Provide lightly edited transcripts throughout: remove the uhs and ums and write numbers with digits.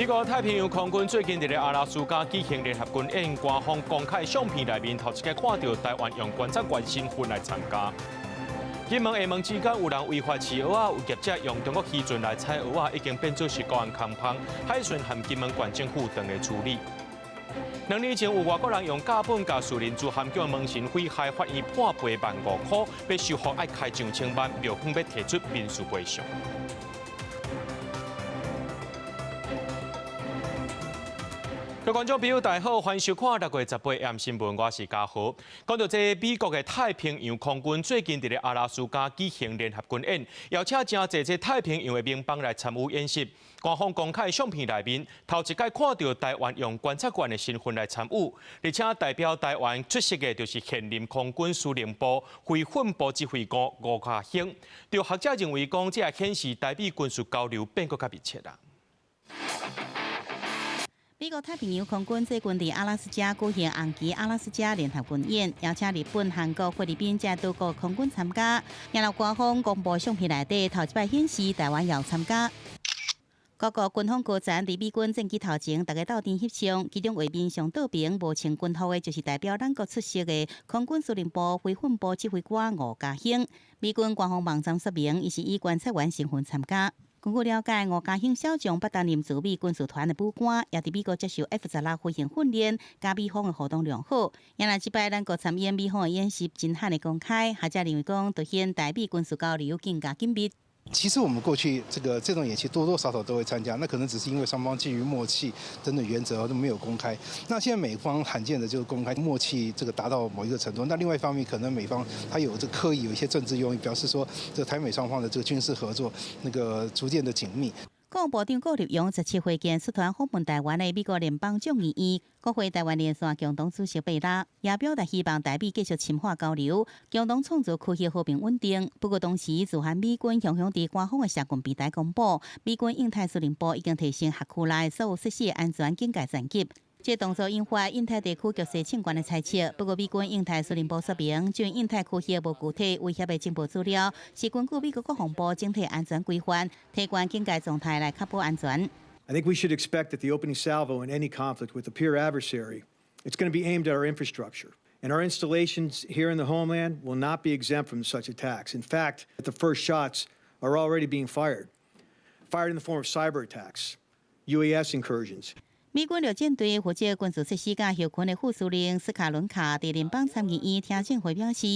美國太平洋空軍最近佇咧阿拉斯加舉行聯合軍演，官方公開相片內面頭一擺看著台灣用觀察員身份來參加。金門、廈門之間有人違法飼蚵仔，有業者用中國漁船來採蚵仔，已經變做是高安空芳。海巡和金門縣政府正咧處理。2年前有外國人用假本共樹林珠含叫門神毀害，法院判賠1萬5塊，欲修復愛開上千萬，廟方欲提出民事賠償。各位觀眾朋友，大家好，歡迎收看6月18 AM 新聞，我是嘉豪。講到這美國的太平洋空軍最近佇咧阿拉斯加舉行聯合軍演，邀請誠濟這太平洋的盟邦來參與演習。官方公開相片內面，頭一擺看著台灣用觀察員的身份來參與，而且代表台灣出席的就是現任空軍司令部飛訓部指揮官吳家興。就學者認為講，這也顯示台美軍事交流變閣較密切啦。美國太平洋空軍最近佇阿拉斯加舉行紅旗阿拉斯加聯合軍演，邀請日本、韓國、菲律賓這多國空軍參加。然後官方公布相片內底，頭一擺顯示台灣也有參加。各國軍方高層佇美軍戰機頭前，大家鬥陣翕相，其中畫面上倒爿無穿軍服的，就是代表咱國出席的空軍司令部飛訓部指揮官吳家興。美軍官方網站說明，伊是以觀察員身份參加。根據了解，吳家興少將捌擔任駐美軍事團的武官，也佇美國接受 F-16飛行訓練，佮美方的互動良好。因來這擺咱國參演美方的演習，真罕的公開，學者認為講，凸顯台美軍事交流更加緊密。其實我們過去這種演習多多少少都會參加，那可能只是因為雙方基於默契等等原則都沒有公開。那現在美方罕見的就是公開默契，這個達到某一個程度。那另外一方面，可能美方他有這刻意有一些政治用意，表示說這台美雙方的這個軍事合作那個逐漸的緊密。國防部長顧立雄17歲前率團訪問台灣的美國聯邦眾議院國會台灣連線共同主席貝拉也表達希望台美繼續深化交流，共同創造區域和平穩定。不過同時，駐韓美軍雄雄佇官方的社群平台公布，美軍印太司令部已經提升轄區內所有設施安全警戒層級。這動作引發印太地區局勢升懸的猜測。不過，美軍印太司令部說明，就印太區域無具體威脅的情報資料，是根據美國國防部整體安全規範，提懸警戒狀態來確保安全。 I think we should expect that the opening salvo in any conflict with a peer adversary, it's going to be aimed at our infrastructure. And our installations here in the homeland will not be exempt from such attacks. In fact, the first shots are already being fired, fired in the form of cyber attacks, UAS incursions. 美軍陸戰隊負責軍事設施佮後勤的副司令斯卡倫卡佇聯邦參議院聽證會表示，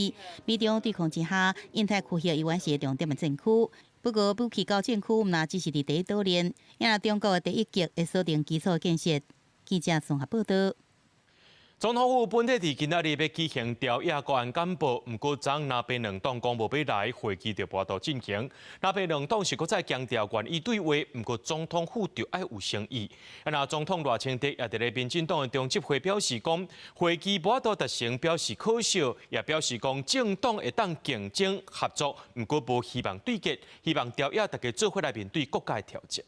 美中對抗之下，印太區域猶原是重點的戰區。不過，武器到戰區毋若只是佇第一島鏈，也若中國的第一擊會鎖定基礎建設。記者綜合報道。總統府本底佇今仔日欲舉行朝野國安簡報，毋過昨藍白兩黨講無欲來，會議就無法度進行。藍白兩黨是閣再強調願意對話，毋過總統府就愛有誠意。啊，若總統賴清德也佇咧民進黨的中執會表示講，會議無法度達成，表示可惜，也表示講政黨會當競爭合作，毋過無希望對決，希望朝野大家做伙來面對國家的挑戰。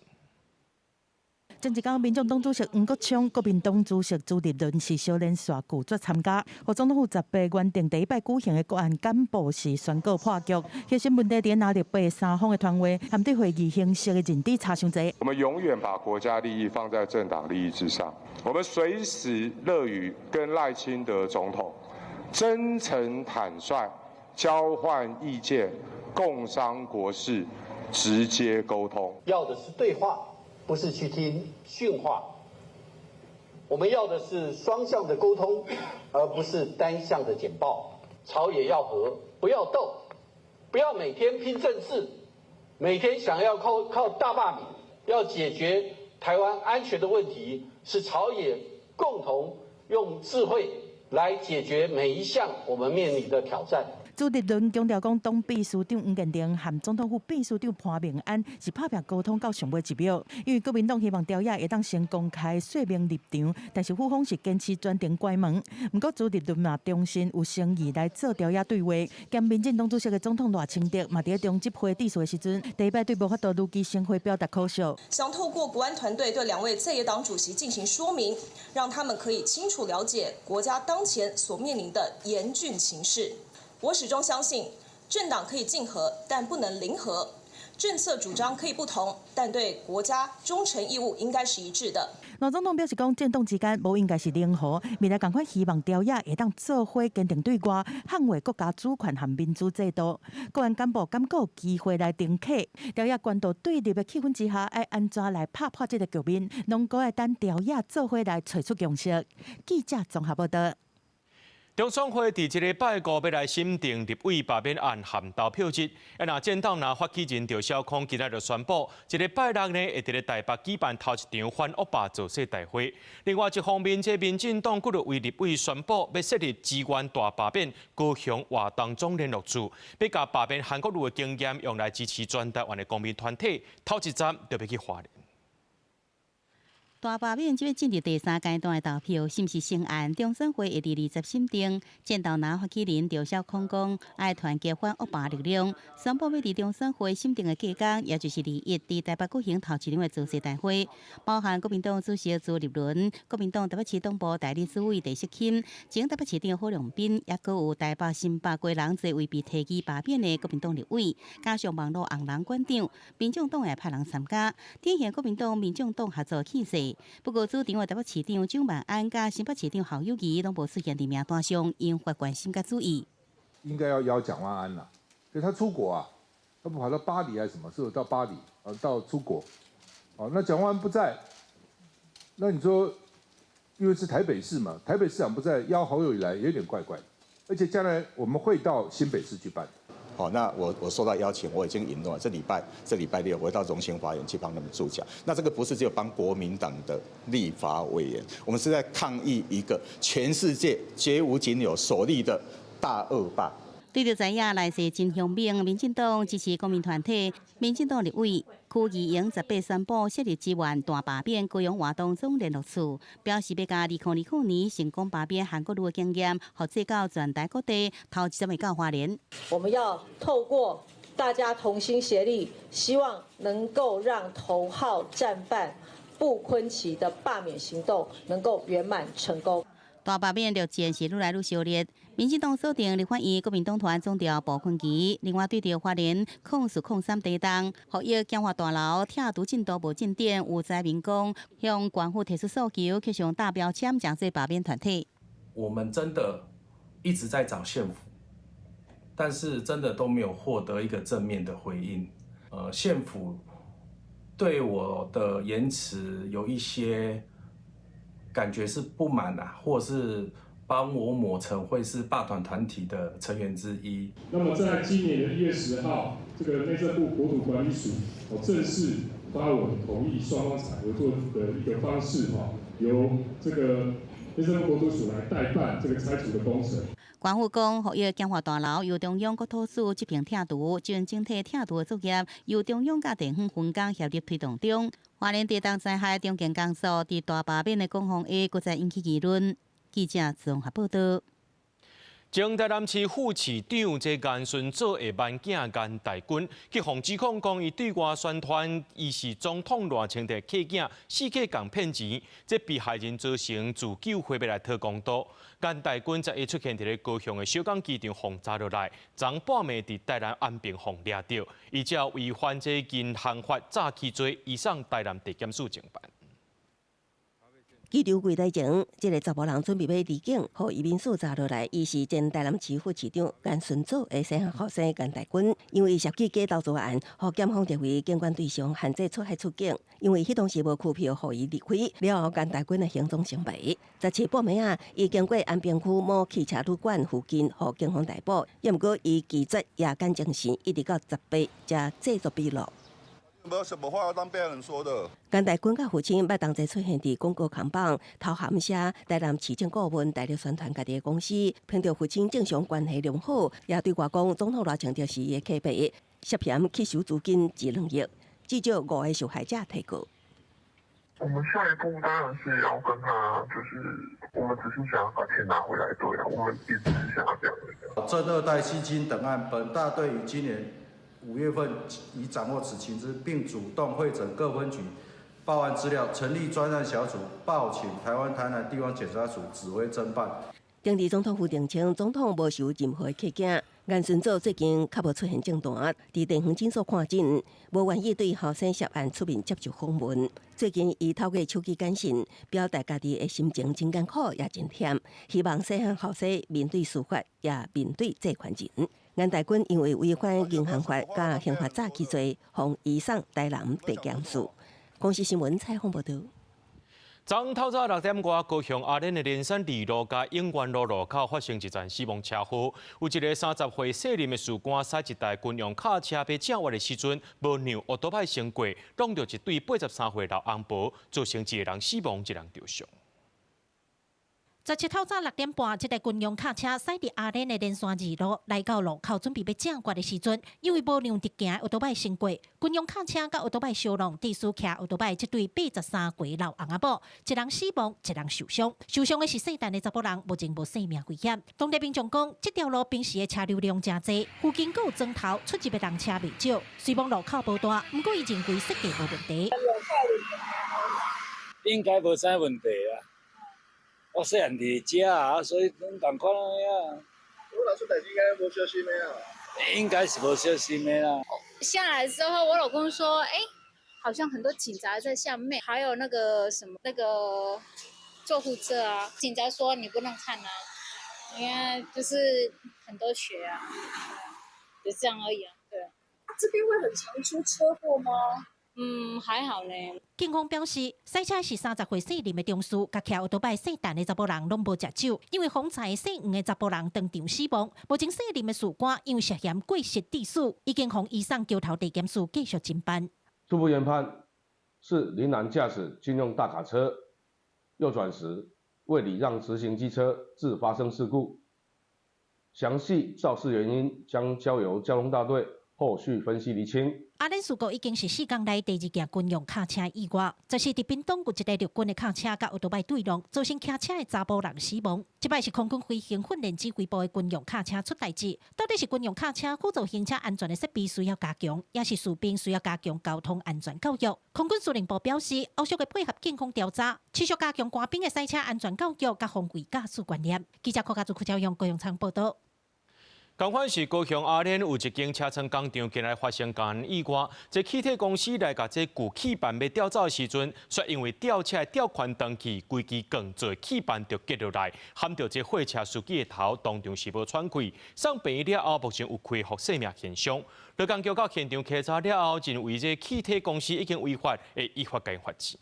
前一工，民眾黨主席黃國昌、國民黨主席朱立倫是小連線拒絕參加。予總統府18原定第一擺舉行的國安簡報是宣告破局。核心問題佇藍綠白三方的團話，含對會議形式的認知差傷濟。我們永遠把國家利益放在政黨利益之上，我們隨時樂於跟賴清德總統真誠坦率交換意見，共商國是，直接溝通。要的是對話。不是去聽訓話，我們要的是雙向的溝通，而不是單向的簡報。朝野要和，不要鬥，不要每天拼政治，每天想要靠大罷免，要解決台灣安全的問題，是朝野共同用智慧來解決每一項我們面臨的挑戰。朱立倫強調講，黨秘書長黃建庭和總統府秘書長潘孟安是拍拚溝通到上尾一秒，因為國民黨希望朝野會當先公開說明立場，但是府方是堅持全程關門。毋過朱立倫嘛重申有誠意來做朝野對話，兼民進黨主席的總統賴清德嘛佇咧中執會致辭的時陣，第一擺對無法度如期成會表達可惜。想透過國安團隊對兩位在野黨主席進行說明，讓他們可以清楚了解國家當前所面臨的嚴峻情勢。我始終相信，政黨可以競合，但不能零和。政策主張可以不同，但對國家忠誠義務應該是一致的。賴總統表示講，政黨之間無應該是零和，未來仝款希望朝野會當做伙堅定對外，捍衛國家主權和民主制度。國安幹部感覺有機會來重啟朝野關注對立的氣氛之下，愛按怎來拍破這個局面，攏閣愛等朝野做伙來揣出共識。記者綜合報道。中選會佇這禮拜五欲來審定立委罷免案和投票日，啊，若政黨若發起人趙小康今仔就宣布，這禮拜六呢會佇咧台北舉辦頭一場反惡霸造勢大會。另外一方面，這民進黨閣有位立委宣布，欲設立支援大罷免高雄活動總聯絡處，欲共罷免韓國瑜的經驗用來支持全台灣的公民團體，頭一站就欲去花蓮。大罷免這欲進入第三階段的投票，是毋是成案？中選會會佇20審定。戰鬥藍發起人趙小康講，愛團結反惡霸力量，宣布欲佇中選會審定的隔工，也就是21，佇台北舉行頭一場的造勢大會，包含國民黨主席朱立倫、國民黨台北市黨部代理主委鄭錫欽、前台北市長郝龍斌，也閣有台北、新北、基隆這位被提議罷免的國民黨立委，加上網路紅人館長，民眾黨也派人參加，展現國民黨、民眾黨合作氣勢。不過，主場的台北市長蔣萬安佮新北市長侯友宜攏無出現佇名單上，引發關心佮注意。應該要邀蔣萬安啦，可他出國啊，他不跑到巴黎還是什麼？是到巴黎啊，到出國。哦，那蔣萬安不在，那你說，因為是台北市嘛，台北市長不在，邀侯友宜來也有點怪怪。而且將來我們會到新北市去辦。好，那我受到邀請，我已經允諾，這禮拜六我會到榮興花園去幫他們助講。那這個不是只有幫國民黨的立法委員，我們是在抗議一個全世界絕無僅有首例的大惡霸。對著在野來勢真兇猛，民進黨支持公民團體，民進黨立委區宜瑩18宣布設立支援大罷免高雄活動總聯絡處，表示欲共2020年成功罷免韓國瑜的經驗，複製到全台各地，頭一站會到花蓮。我們要透過大家同心協力，希望能夠讓頭號戰犯布坤琪的罷免行動能夠圓滿成功。大罷免熱戰是愈來愈燒熱，民進黨鎖定立法院國民黨團總召傅崐萁，另外對著花蓮0403地動，福益建華大樓拆除進度無進展，有災民講向縣府提出訴求，貼上大標籤，成做罷免團體。我們真的一直在找縣府，但是真的都沒有獲得一個正面的回應。縣府對我的言辭有一些感覺是不滿啊，或是幫我抹成會是罷團團體的成員之一。那麼在今年的1月10號，這個內政部國土管理署正式發文同意雙方採合作的一個方式，哈，由這個內政部國土署來代辦這個拆除的工程。縣府講，福益建華大樓由中央國土署執行拆除，將整體拆除的作業由中央佮地方分工協力推動中。花蓮地動災害重建工作，佇大罷免的攻防下，閣再引起議論。記者綜合報道。前台南市副市長這顏順祖的萬囝顏大軍，去予指控講，伊對外宣傳伊是總統賴清德契囝，四處共騙錢，這被害人造成自救會欲來討公道。顏大軍11出現佇咧高雄的小港機場，予查落來，昨半暝佇台南安平予掠著，依照違反這銀行法詐欺罪，移送台南地檢署偵辦。機場櫃台前，這个查埔人準備欲離境，予移民署查落來。伊是前台南市副市長顏順祖的細漢後生顏大軍，因為涉及假投資案，予檢方列為監管對象，限制出海出境。因為彼當時無機票予伊離開，了後顏大軍的行蹤成謎。17半暝仔，伊經過安平區某汽車旅館附近，予警方逮捕。也毋過伊拒絕押感情線，一直到18才製作筆錄。沒有什麼話要當被害人說的。顏大軍佮父親捌同齊出現佇廣告扛棒，頭銜寫台南市政顧問大力宣傳家己的公司，憑著父親政商關係良好，也對外講總統賴清德是伊的客戶，涉嫌吸收資金1-2億，至少五个受害者提告。我們下一步當然是要跟他，就是我們只是想要把錢拿回來，對啊，我們也只是想要這樣。偵二代吸金等案，本大隊於今年5月份已掌握此情資，並主動彙整各分局報案資料，成立專案小組，報請台灣台南地方檢察署指揮偵辦。顶日总统府澄清，总统無受任何嚇驚。顏順祖最近較無出現政壇，佇地方診所看診，無願意對後生涉案出面接受訪問。最近伊透過手機簡訊表達家己的心情真艱苦，也真忝，希望細漢後生面對司法，也面對債權人。顏大軍因為違反銀行法佮刑法詐欺罪，予移送台南地檢署。公視新聞採訪報導。昨昏透早6點外，高雄阿蓮的連山二路佮永源路路口發生一場死亡車禍，有一個30歲姓林的士官駛一台軍用卡車欲正彎的時陣，無讓歐多擺先過，挵著一對83歲老翁婆，造成一個人死亡，一人受傷。 17透早6點半，這台軍用卡車駛佇阿蓮的連山二路，來到路口準備欲正彎的時陣，因為無讓直行的歐多擺先過，軍用卡車佮歐多擺相挵，致使騎歐多擺這對83歲老翁仔某，一人死亡，一人受傷。受傷的是姓陳的查埔人，目前無生命危險。當地民眾講，這條路平時的車流量誠濟，附近閣有磚頭出入的人車袂少。雖罔路口無大，毋過伊認為設計無問題。應該無啥問題啊。我細漢佇遮啊，所以攏仝款啊。我若出代誌應該無小心的啊。應該是無小心的啦。下來之後，我老公說：“欸，好像很多警察在下面，還有那個什麼那個救護車啊。”警察說：“你不能看啊，因為就是很多血啊，就這樣而已啊。”對。這邊會很常出車禍嗎？嗯，還好呢。警方表示，駛車是30歲姓林的中士，佮騎歐多擺姓陳的查埔人攏無食酒，因為風災姓黃的查埔人當場死亡。目前姓林的士官因為涉嫌過失致死，已經予移送橋頭地檢署繼續偵辦。初步研判是林男駕駛軍用大卡車右轉時未禮讓直行機車，致發生事故。詳細肇事原因將交由交通大隊後續分析釐清。阿蓮事故已經是4工內第二件軍用卡車意外，就是佇屏東有一台陸軍的卡車佮歐多擺對挵，造成騎車的查埔人死亡。這擺是空軍飛行訓練指揮部的軍用卡車出代誌，到底是軍用卡車輔助行車安全的設備需要加強，抑是士兵需要加強交通安全教育？空軍司令部表示，後續會配合警方調查，持續加強官兵的賽車安全教育佮防衛駕駛觀念。記者柯家祖、柯昭勇、高永昌報導。仝款是高雄阿蓮有一間車床工廠，近來發生工人意外。這氣體公司來共這舊氣板欲吊走的時陣，卻因為吊車的吊環斷去，規支鋼做的氣板就跌落來，撼著這貨車司機的頭，當場是無喘氣。送病院了後，目前有恢復生命現象。勞工局到現場稽查了後，認為這氣體公司已經違法，會依法共伊罰錢。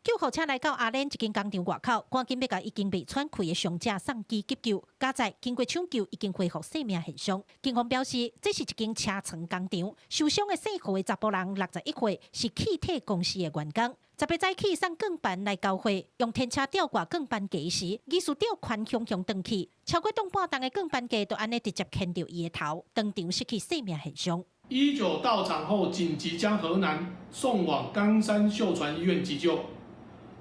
救護車來到阿蓮一間工廠外口，趕緊欲共已經袂喘氣的傷者送機急救。佳哉經過搶救，已經恢復生命現象。警方表示，這是一間車床工廠，受傷的姓何的查埔人，61歲，是氣體公司的員工。18早起送鋼板來交貨，用天車吊掛鋼板架時，疑似吊環向向斷去，超過重半噸的鋼板架就按呢直接牽著伊的頭，當場失去生命現象。 119到場後，緊急將何男送往岡山秀傳醫院急救。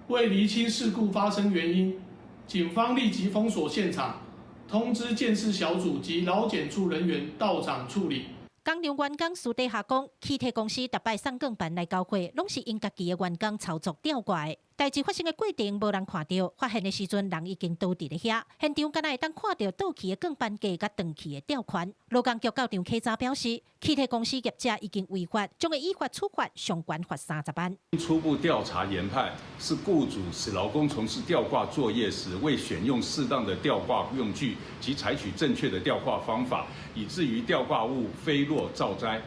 為釐清事故發生原因，警方立即封鎖現場，通知鑑識小組及勞檢處人員到場處理。工廠員工私底下講，氣體公司逐擺送鋼板來交貨，攏是𪜶家己的員工操作吊掛的。代誌發生的過程無人看著，發現的時陣人已經倒佇咧遐，現場敢若會當看著倒去的鋼板架佮斷去的吊環。勞工局到場稽查表示，氣體公司業者已經違法，將會依法處罰，上懸罰30萬。初步調查研判，是僱主使勞工從事吊掛作業時，未選用適當的吊掛用具及採取正確的吊掛方法，以至於吊掛物飛落造災。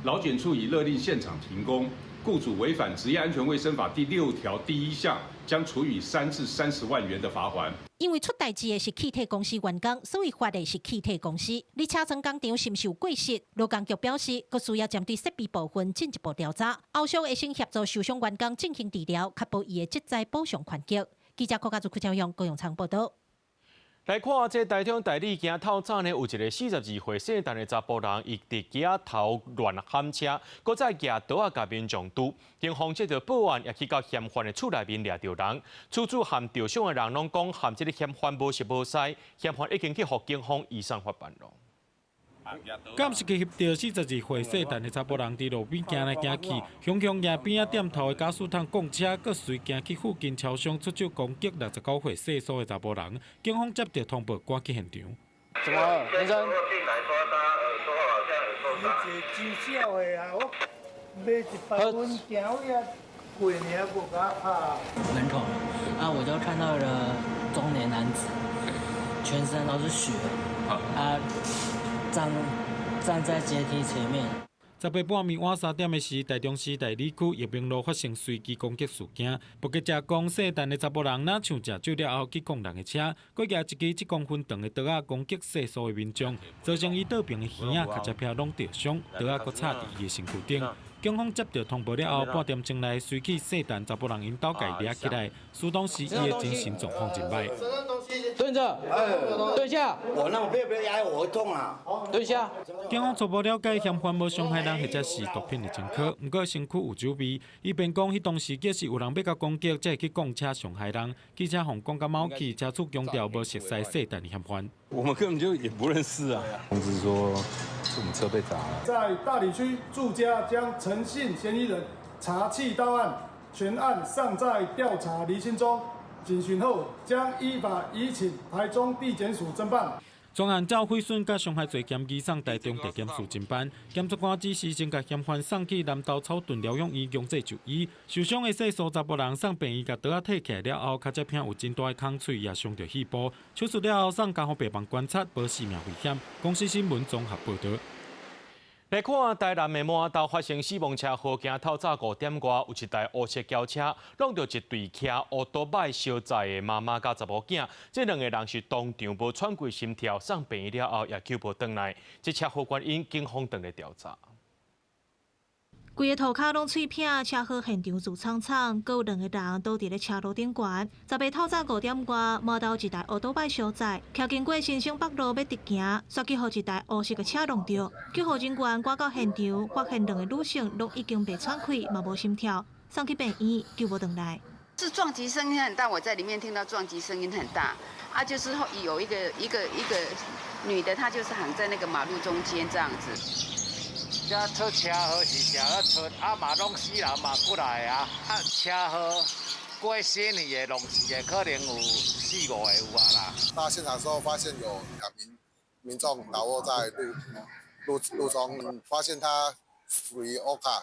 勞檢處已勒令現場停工。僱主違反職業安全衛生法第6條第1項，將處以3至30萬元的罰鍰。因為出代誌的是氣體公司員工，所以罰的是氣體公司。而車床工廠是毋是有過失？勞工局表示，閣需要針對設備部分進一步調查，後續會先協助受傷員工進行治療，確保伊的職災補償權益。記者郭家祖、柯昭勇、高永昌報導。來看這台中大里今透早呢，有一個42歲姓陳的查埔人，伊佇街仔頭亂撼車，閣再舉刀仔共民眾挃。警方接著報案，也去到嫌犯的厝內面掠著人。厝主和受傷的人攏講，和這个嫌犯無熟無似，嫌犯已經去予警方移送法辦囉。敢是去翕著42歲姓陳的查埔人佇路邊行來行去，雄雄蜈邊仔店頭的駕駛筒摃車，閣隨行去附近超商出手攻擊69歲姓蘇的查埔人。警方接到通報，趕去現場。怎麼了，先生？門口，啊，我就看到了中年男子，全身都是血，啊。站在階梯前面。18半暝晚3點的時，台中市大里區益民路發生隨機攻擊事件。目擊者講，姓陳的查埔人若像食酒了後去摃人的車，閣舉一支7公分長的刀仔攻擊姓蘇的民眾，造成伊倒爿的耳仔、跤脊皮攏著傷，刀仔閣插佇伊的身軀頂。警方接到通報了後，半點鐘內隨去姓陳查埔人𪜶兜共掠起來，事當時伊的精神狀況真歹。蹲著，蹲下。我那我不要壓我會痛啊。蹲下。警方初步了解，嫌犯無傷害人或者是毒品的前科，毋過身軀有酒味。伊辯講，彼當時假使有人欲共攻擊，才會去摃車傷害人。記者予講甲冒氣，車主強調無熟似姓陳的嫌犯。我們根本就也不認識啊。通知說是我們車被砸了。在大里區住家將陳姓嫌疑人查緝到案，全案尚在調查釐清中。警詢後將依法移請台中地檢署偵辦。專案照毀損佮傷害罪嫌移送台中地檢署偵辦。檢察官指示先共嫌犯送去南投草屯療養院強制就醫。受傷的姓蘇查埔人送病院，共刀仔提起來了後，跤脊皮有真大的空喙，也傷著肺部。手術了後送監護病房觀察，無性命危險。公視新聞綜合報導。來看台南的滿豆發生死亡車禍，今透早5點外，有一台烏色轎車挵著一對騎烏多擺相載的媽媽佮查某囝，這兩个人是當場無喘過心跳，送病院了後也救無轉來。這車禍原因，警方正咧調查。規个塗跤攏碎片，車禍現場挐氅氅，閣有兩个人倒佇咧車路頂懸。10日透早5點外，滿豆一台烏多擺相載，騎經過新生北路欲直行，煞去予一台烏色的車挵著。救護人員趕到現場，發現兩个女性攏已經袂喘氣，嘛無心跳，送去病院救無轉來。是撞擊聲音很大，我在裡面聽到撞擊聲音很大，啊，就是有一個女的，她就是躺在那個馬路中間這樣子。這出車禍是誠咧出，啊嘛攏死人嘛過來啊，啊車禍過身去的、弄死的，可能有四五個有啊啦。到現場時候發現有兩名民眾倒臥在路中，發現他屬於烏卡。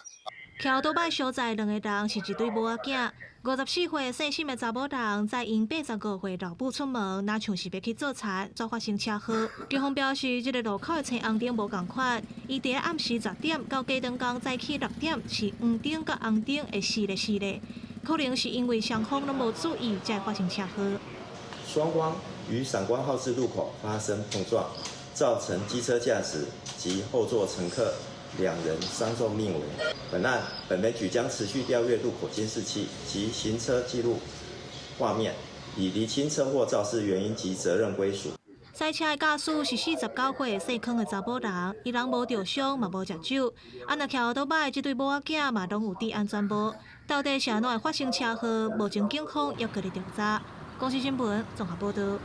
騎歐多擺相載兩个人是一對母仔囝，54歲姓沈的查某人載𪜶85歲老母出門，若像是欲去做田，煞發生車禍。警方表示，這个路口的青紅燈無仝款，伊佇咧暗時10點到隔頓工早起6點是黃燈佮紅燈會死咧死咧，可能是因為雙方攏無注意，才會發生車禍。雙方於閃光號誌路口發生碰撞，造成機車駕駛及後座乘客兩人傷重命危。本案本分局將持續調閱路口監視器及行車記錄畫面，以釐清車禍肇事原因及責任歸屬。賽車的駕駛是49歲姓康的查某人，伊人無著傷，嘛無食酒。啊，若騎歐多擺這對母仔囝嘛攏有戴安全帽。到底是按怎會發生車禍？目前警方猶閣咧調查。公視新聞綜合報導。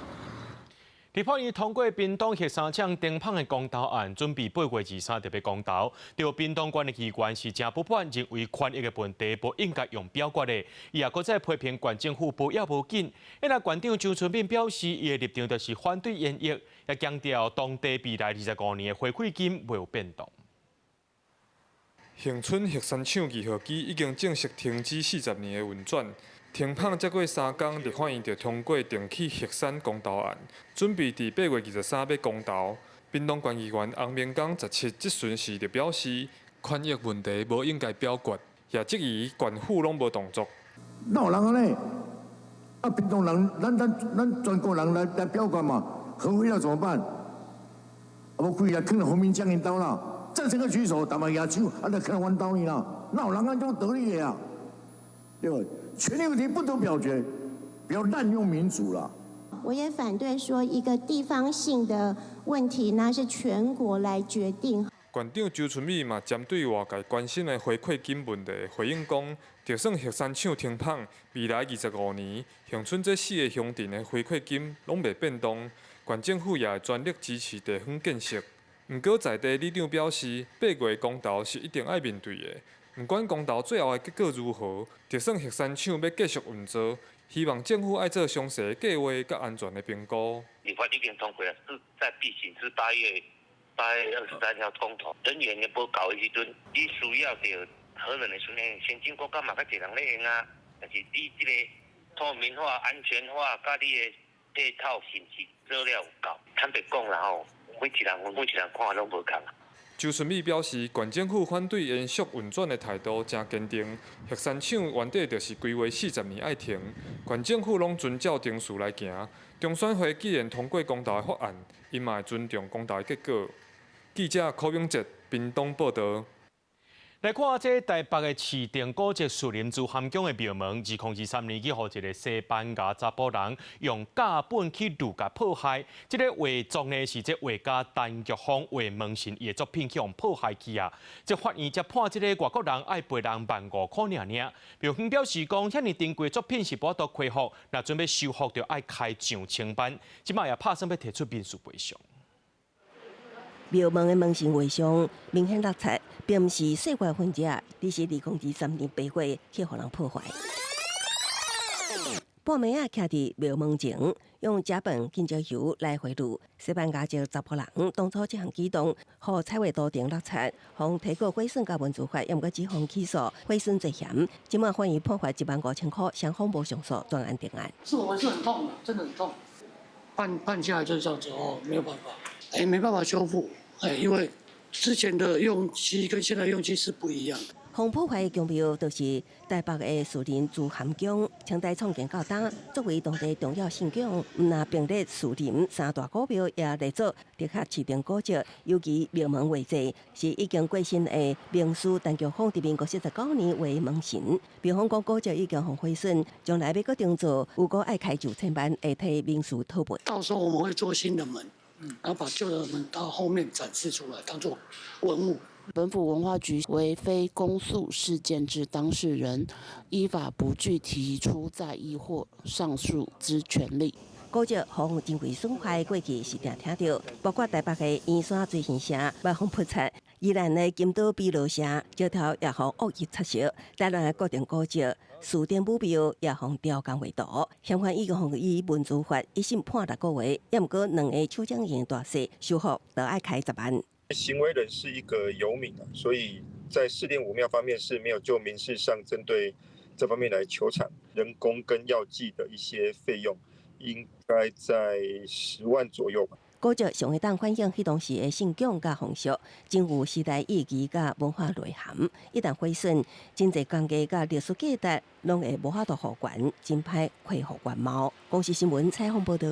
立法院通過屏東核三廠停麭的公投案，準備8月23日欲公投。對屏東縣的議員是誠不滿，認為權益的問題無應該用表決的。伊也閣再批評縣政府無要無緊。那縣長周春敏表示，伊的立場就是反對延役，也強調當地未來25年的回饋金袂有變動。恆春核三廠2號機已經正式停止40年的運轉。停麭才過3工，立法院就通過重啟核三公投案，準備佇8月23欲公投。屏東縣議員洪明剛17質詢時就表示，權益問題無應該表決，也質疑縣府攏無動作。哪有人按呢？啊，屏東人，咱全國人來表決嘛，核廢了怎麼辦？啊，無規日囥佇洪明江𪜶兜啦，贊成的舉手，逐擺舉手，啊，就囥佇阮兜呢啦，哪有人按這種得理的啊？對不？權利問題不得表決，不要濫用民主了。我也反對說一個地方性的問題，那是全國來決定。縣長周春米嘛針對外界關心的回饋金問題回應講，就算核三廠停麭，未來25年，恆春這四個鄉鎮的回饋金攏袂變動，縣政府也會全力支持地方建設。毋过在地里长表示，8月公投是一定爱面对的，毋管公投最后的结果如何，就算核三厂欲继续运作，希望政府爱做详细计划佮安全的评估。立法已经通过啊，势在必行，是8月23号公投，人员无够的时阵，你需要著核能的时阵，先进国家嘛较济人咧用啊，但是你这个透明化、安全化，佮你的配套是毋是做了有够？坦白讲啦吼，每一人每一人看拢无仝。周春米表示，县政府反对延续运转的态度诚坚定。核三厂原底就是规划40年爱停，县政府拢遵照程序来行。中选会既然通过公投的法案，𪜶嘛会尊重公投的结果。记者柯永哲屏东报道。来看这台北的市定古迹树林朱含宫的庙门，2023年去予一个西班牙查埔人用胶本去镂共破坏。这个画作呢是这画家陈菊芳画门神伊的作品去予破坏去啊。这法院才判这个外国人爱赔人15,000块尔尔。庙方表示讲，遐尔珍贵作品是无法度恢复，若准备修复就爱开上千万。这摆也拍算欲提出民事赔偿。庙门的门神画像明显落漆，并毋是细块痕迹，只是2023年8月去予人破坏。半暝仔徛伫庙门前，用甲苯浸焦油来回滤。西班牙籍查埔人当初这项举动，予彩画图腾落漆，予提告毁损佮文资法，犹毋过指控起诉毁损罪嫌。这摆法院判罚15,000块，双方无上诉，全案定案。是我是很痛的，真的很痛。判下来就是这样子哦，没有办法，没办法修复。因为之前的用漆跟现在用漆是不一样的。风破坏的宫庙就是台北的士林朱含宫，清代创建到今，作为当地重要信仰，毋但并列士林三大古庙，也列做特别市定古迹。尤其庙门画作是已经过身的名师陈菊芳伫民国49年画门神。庙方讲古迹已经予毁损，将来欲阁重做，如果爱开上千万，会提民事讨赔。到时候我们会做新的门。然后把旧的门到后面展示出来，当作文物。本府文化局为非公诉事件之当事人，依法不具提出再议或上诉之权利。古迹予珍贵损坏，过去是定听著，包括台北的圆山水神社、万丰菩萨、宜兰的金岛比罗社，石头也予恶意拆卸。台南的国定古迹士林武庙也予雕工画图，嫌犯已经予以文资法一审判6个月，犹毋过两个手掌型大细修复就爱开10万。行为人是一个游民啊，所以在士林武庙方面是没有就民事上针对这方面来求偿人工跟药剂的一些费用。应该在10万左右吧。古迹上会当反映彼当时的信仰佮风俗，真有时代意义佮文化内涵。一旦毁损，真济工艺佮历史价值拢会无法度复原，真歹恢复原貌。公视新闻采访报道。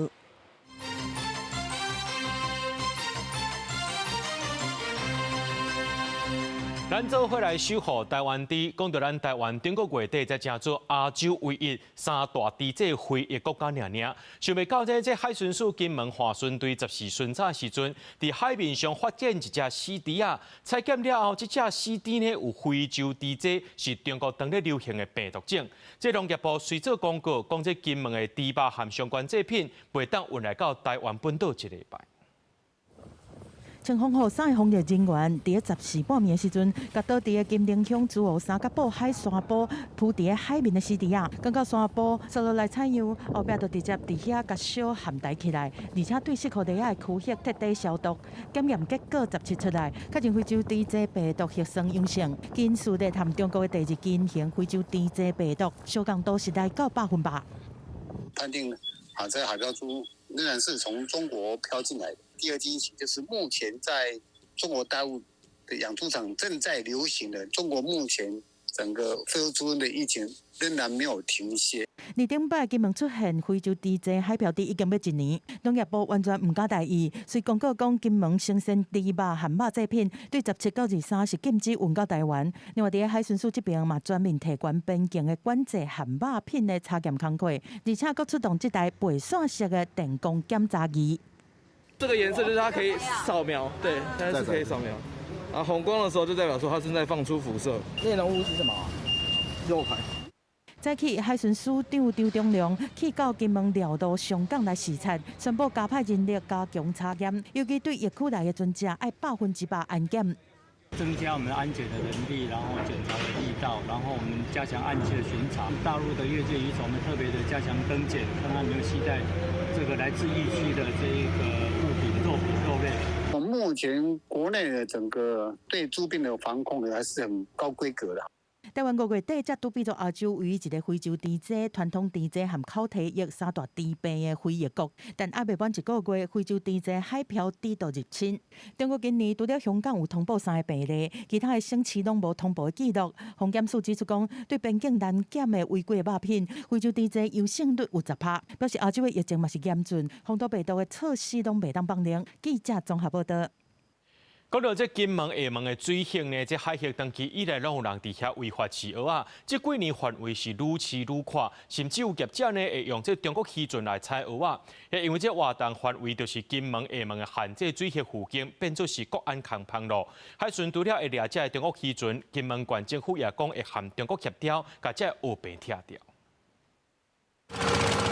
咱做伙来守护台湾猪，讲到咱台湾顶个月底才成做亚洲唯一三大猪这非裔国家尔尔。想袂到这海巡署金门华巡队14巡查时阵，伫海面上发现一只死猪仔，采检了后，这只死猪呢有非洲猪这是中国当咧流行的病毒种。这农业部随做公告，讲这金门的猪肉和相关制品袂当运来到台湾本岛这礼拜。清风号三个防疫人员伫14半暝的时阵，共倒伫个金陵乡朱湖三角埔海沙埔浮伫个海面的死猪仔，刚到沙埔刷落来采样，后壁就直接伫遐共烧含台起来，而且对适合地遐的区域彻底消毒。检验结果17出来，确认非洲猪这病毒核酸阳性，经序列和中国的第二基型非洲猪这病毒相共度是来到100%。判定啊，这海漂猪仍然是从中国飘进来的。第二基因型就是目前在中国大陆的养猪场正在流行的。中国目前整个非洲猪瘟的疫情仍然没有停歇。二顶摆金门出现非洲猪这海漂猪已经欲1年，农业部完全毋敢大意，随公告讲金门生鲜猪肉和肉制品对17到23是禁止运到台湾。另外，伫海巡署这边嘛全面提悬边境的管制含肉品的查验工课，而且阁出动这台背线式的电光检查仪。这个颜色就是它可以扫描，对，它是可以扫描。啊，红光的时候就代表说它正在放出辐射。内容物是什么？肉排。早起海巡署長張忠良去到金門廖路上港來視察，宣布加派人力加強查驗，尤其對疫區來的船隻愛100%安檢。增加我們安檢的能力，然後檢查的力道，然後我們加強岸區的巡查。大陸的越界漁船，我們特別的加強登檢，看看有沒有攜帶這個來自疫區的這一個物品、肉品、肉類。目前國內的整個對豬病的防控呢，還是很高規格的。台灣5月底才拄變做亞洲唯一一個非洲豬災、傳統豬災和口蹄疫三大豬病的非疫國，但猶未滿一個月，非洲豬災海漂豬毒入侵。中國今年除了香港有通報3個病例，其他的省市攏無通報的記錄。防檢署指出講，對邊境難檢的違規肉品，非洲豬災陽性率有10%，表示亞洲的疫情嘛是嚴峻，防毒病毒的措施攏袂當放寬。記者綜合報道。講到這金門、廈門的水域呢，這海域長期以來攏有人佇遐違法飼蚵仔，這幾年範圍是愈飼愈闊，甚至有業者呢會用這中國漁船來採蚵仔。因為這活動範圍就是金門、廈門的限制水域附近，變做是國安空芳咯。海巡除了會掠這个中國漁船，金門縣政府也講會和中國協調，共這個蚵棚拆掉。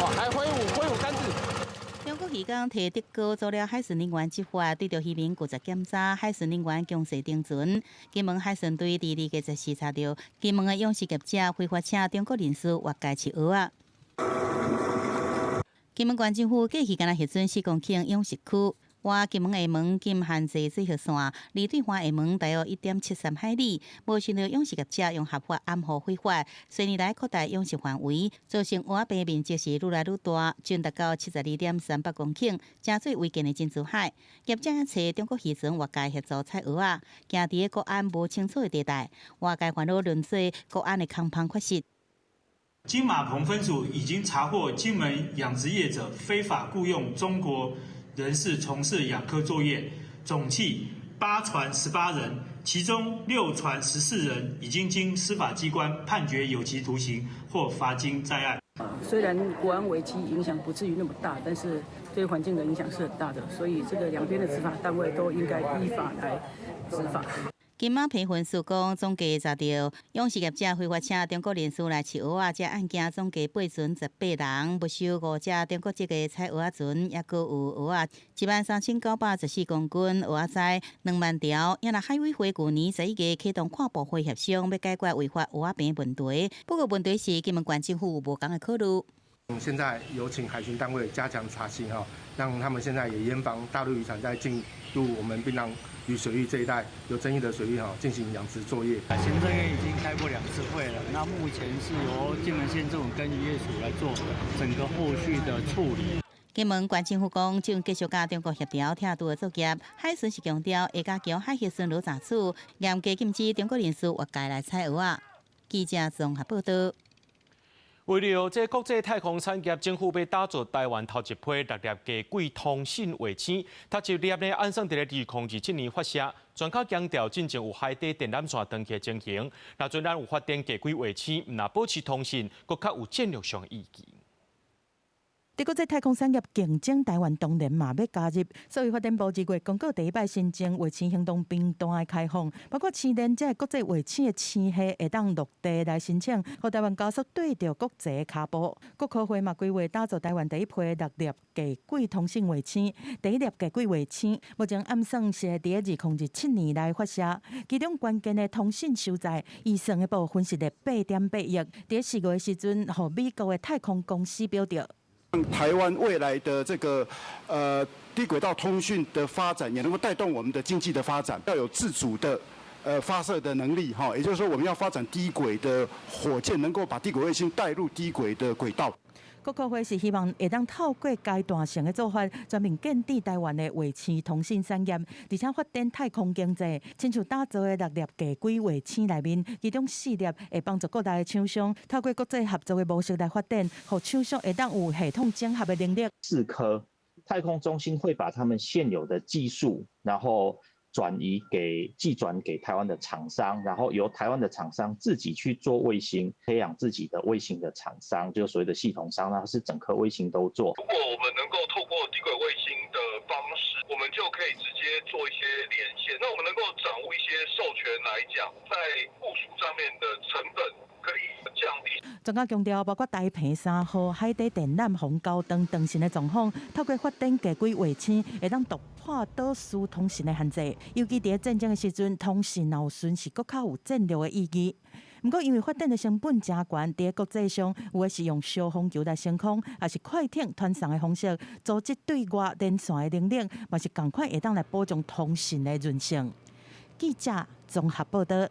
哇！還揮舞揮舞桿子。中國漁工提竹篙阻了海巡人員執法，對著漁民拒絕檢查，海巡人員強勢登船。金門海巡隊佇2月14查著金門的養殖業者非法請中國人士越界飼蚵仔。金門縣政府過去敢若核准4公頃養殖區，倚金門廈門禁限制水域線，離對岸廈門大約1.73海里，無想到養殖業者用合法掩護非法，數年來擴大養殖範圍，造成蚵仔棚面積是愈來愈大，將達到72.38公頃，成做違建的珍珠海。業者揣中國漁船越界協助採蚵仔，行佇個國安無清楚的地帶，越界煩惱淪做國安的空芳缺失。金馬鵬分署已經查獲金門養殖業者非法僱傭中國人士從事養蚵作業，總計8船18人，其中6船14人已經經司法機關判決有期徒刑或罰金在案。雖然國安危機影響不至於那麼大，但是對環境的影響是很大的，所以這個兩邊的執法單位都應該依法來執法。金馬澎分署講，總計查著養殖業者非法請中國人士來飼蚵仔，這案件總計8船18人，沒收5隻中國籍的採蚵仔船，抑閣有蚵仔13,914公斤，蚵仔鰓2萬條。也若海委會舊年11月啟動跨部會協商，欲解決違法蚵仔棚問題。不過問題是金門縣政府有無仝的考慮。現在有請海巡單位加強查緝，哈，讓他們現在也嚴防大陸漁船在進入我們檳榔嶼水域這一帶有爭議的水域，哈，進行養殖作業。行政院已經開過2次會了，那目前是由金門縣政府跟漁業署來做整個後續的處理。金門縣政府講，正繼續佮中國協調拆除的作業。海巡是強調會加強海域巡邏查處，嚴格禁止中國人士越界來採蚵仔。記者綜合報道。為了這國際太空產業，政府欲打造台灣頭一批6粒低軌通信衛星，頭一粒呢，按算佇咧2027年發射。專家強調，進前有海底電纜線斷去的情形，若陣咱有發展低軌衛星，毋但保持通信，閣較有戰略上的意義。佇國際太空產業競爭，台灣當然嘛欲加入。所以發展部2月公告第一擺新增衛星行動頻段的開放，包括星鏈這個國際衛星的星系會當落地來申請，予台灣加速對著國際的跤步。國科會嘛規劃打造台灣第一批6粒低軌通信衛星，第一粒低軌衛星目前按算是佇咧2027年來發射，其中關鍵的通信收載預算的部分是咧8.8億，佇4月的時陣，予美國的太空公司標著。台灣未來的這個低軌道通訊的發展，也能夠帶動我們的經濟的發展。要有自主的發射的能力，哈，也就是說我們要發展低軌的火箭，能夠把低軌衛星帶入低軌的軌道。國科會是希望會當透過階段性的做法，全面建置台灣的衛星通信產業，而且發展太空經濟。親像打造的6粒低軌衛星內面，其中4粒會幫助國內的廠商透過國際合作的模式來發展，予廠商會當有系統整合的能力。4顆太空中心會把他們現有的技術，然後轉移給技轉給台灣的廠商，然後由台灣的廠商自己去做衛星，培養自己的衛星的廠商，就所謂的系統商，那是整顆衛星都做。如果我們能夠透過低軌衛星的方式，我們就可以直接做一些連線。那我們能夠掌握一些授權來講，在部署上面的成本可以降低。專家強調，包括台坪三號海底電纜予人斷斷線的狀況，透過發展低軌衛星，會當突破導時通訊的限制。尤其佇戰爭的時陣，通訊若有損失，閣較有戰略的意義。毋過，因為發展的成本誠懸，佇國際上有的是用小風球來升空，抑是快艇傳送的方式，組織對外連線的能力，嘛是仝款會當來保障通訊的韌性。記者綜合報導。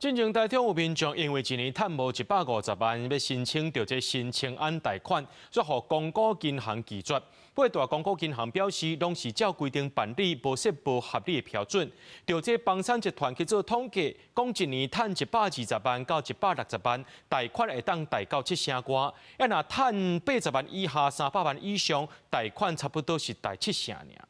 進前台中有民眾因為一年趁無150萬，欲申請著這新青安貸款，煞予公股銀行拒絕。八大公股銀行表示，攏是照規定辦理，無設無合理的標準。著這房產集團去做統計，講一年趁120萬到160萬，貸款會當貸到7成外；啊，若趁80萬以下、300萬以上，貸款差不多是貸7成爾。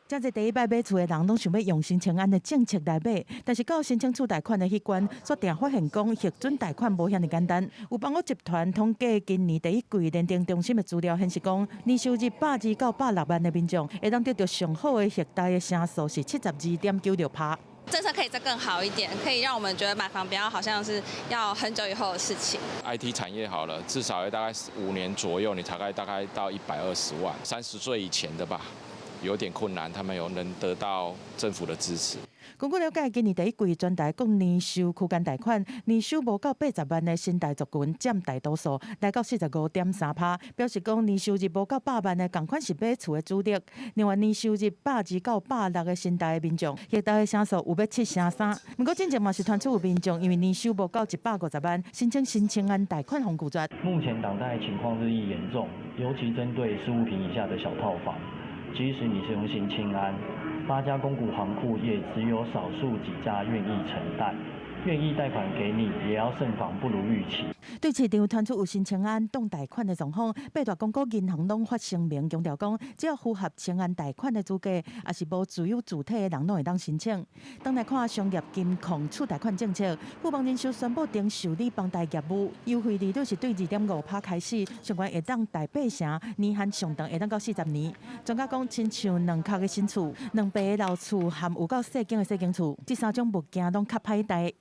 誠濟第一擺買厝的人，攏想欲用新青安的政策來買，但是到申請厝貸款的彼關，煞定發現講核准貸款無遐爾簡單。有房屋集團統計今年第一季聯登中心的資料顯示，講年收入120到160萬的民眾，會當得著上好的核貸的成數是72.96%。政策可以再更好一點，可以讓我們覺得買房不要好像是要很久以後的事情。 IT 產業好了，至少要大概5年左右，你才大概到120萬。30歲以前的吧，有點困難，他們有能得到政府的支持。根據了解，今年第一季全台各年收區間貸款，年收無到80萬的新台族群佔大多數，來到45.3%，表示講年收入無到百萬的，仝款是買厝的主力。另外，年收入120到160的新台的民眾，核貸的成數有欲7成3。毋過，進前嘛是傳出有民眾因為年收無到150萬，申請新青安貸款予拒絕。目前擋貸情況日益嚴重，尤其針對15坪以下的小套房。即使你是用新青安，8家公股行庫也只有少數幾家願意承貸，願意貸款給你，也要慎防不如預期。對市場傳出有新青安擋貸款的狀況，八大公股銀行攏發聲明強調講，只要符合青安貸款的資格，抑是無自有住體的人，攏會當申請。轉來看商業金控厝貸款政策，富邦人壽宣布停受理房貸業務，優惠利率是對2.5%開始，上懸會當貸8成，年限上長會當到40年。專家講，親像兩殼的新厝、2平的老厝和有夠細間的細間厝，這三種物件攏較歹貸。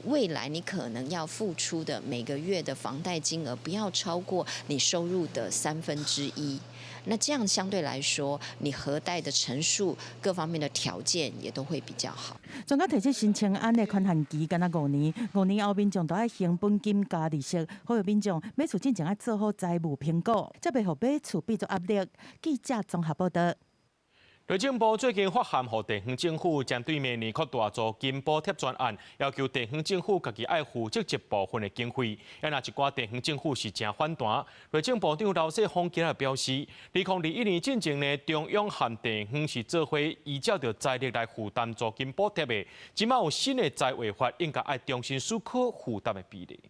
未來你可能要付出的每個月的房貸金額不要超過你收入的1/3，那這樣相對來說，你核貸的成數各方面的條件也都會比較好。專家提出新青安的寬限期，干焦五年，5年後民眾都愛還本金加利息，呼籲民眾買厝進前愛做好財務評估，才袂予買厝變做壓力。記者綜合報導。內政部最近發函予地方政府，針對明年擴大租金補貼專案，要求地方政府家己愛負責一部分的經費。啊，若一寡地方政府是誠反彈。內政部長劉世芳今日表示，2021年進前呢，中央和地方是做伙依照著財力來負擔租金補貼的。這馬有新的財劃法，應該愛重新思考負擔的比例。